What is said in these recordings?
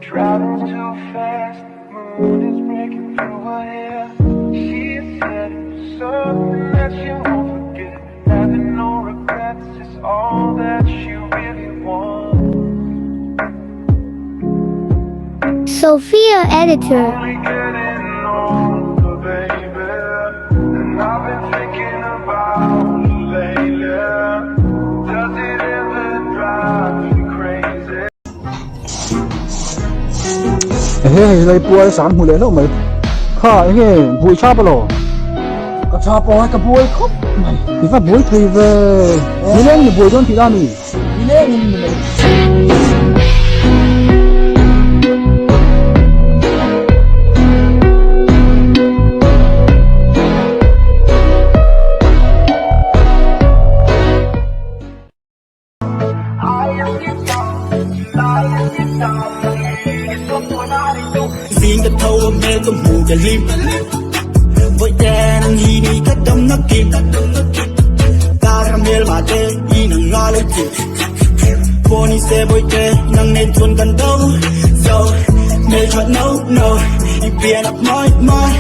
Driving too fast, moon is breaking through her hair. She said something that she won't forget. Having no regrets is all that she really wants. Sophia Editor. Only getting older, baby, and I've been thinking about you lately. Does it ever drive you crazy? Ehe hei lai puai sam hmu leh hlauh mai. Kha enge buai tha pawh lo. Ka tha pawh ka buai khawp mai. I va buai thei ve. Nileng ni buai dawn tih la ni. Nileng in ni mai. Zing ka tho a hmel ka hmu ka hlim Voi te nang hi ni ka dam na kim Caramel ma te i nang nga lo chi Pony se voi te nang nen chuan kan do So mel chot no no I pian up moi moi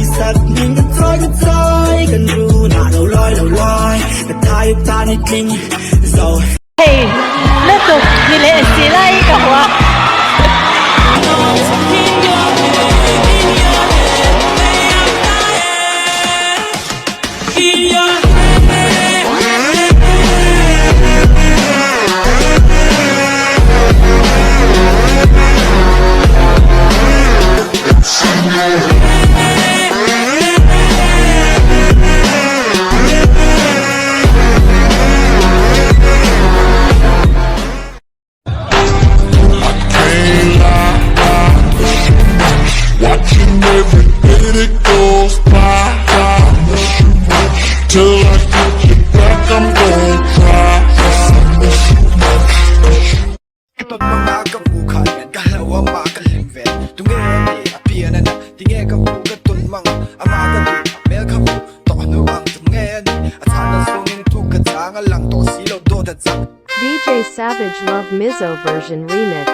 I sat ning ka troi ka troi Kan ru na lo loi lo loi Ka thai ta ni tling So Hei lutuk ni leh si lai ka hua. Watching every bit it goes by. Till I get you back, I'm gonna try. Ka tawn mang a ka hmu khan ka hlau a mah ka hlim ve tunge a nih a pian a na tinge ka hmu ka tawn mang a mah ka duh a hmel kha hmu tawh hnu ang tunge a nih a chhan a chhungin thu ka chang a lang tawh si lo dawt a chang. DJ Savage Love Mizo version remix.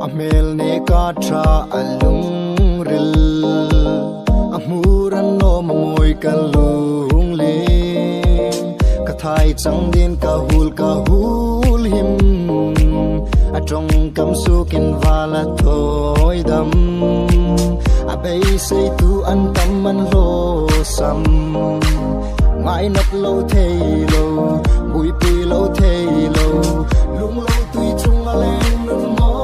A hmel ne ka tha a lungril A hmur an lawm a mawi ka lunglim Ka thai chang din ka hul ka hul him A tawngkam sukin val a thawi dam A beisei tu an tam an hlawsam Ngainat lo thei lo buipui lo thei lo Lung lo tui chung a leng nun maw.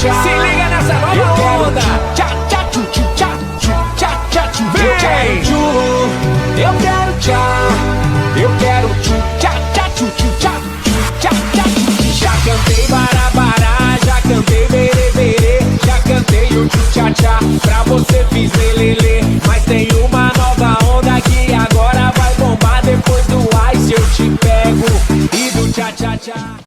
Se liga nessa nova onda. Tchá, tchá, tchu, tchu, tchá, tchu, tchá, tchá, tchu. Vem! Eu quero tchá, eu quero tchu, tchá, tchá, tchu, tchu, tchá, tchu, tchá, tchá, tchu. Já cantei barabará, já cantei berê, berê, já cantei o tchu, tchá, tchá. Pra você fiz lelele, mas tem uma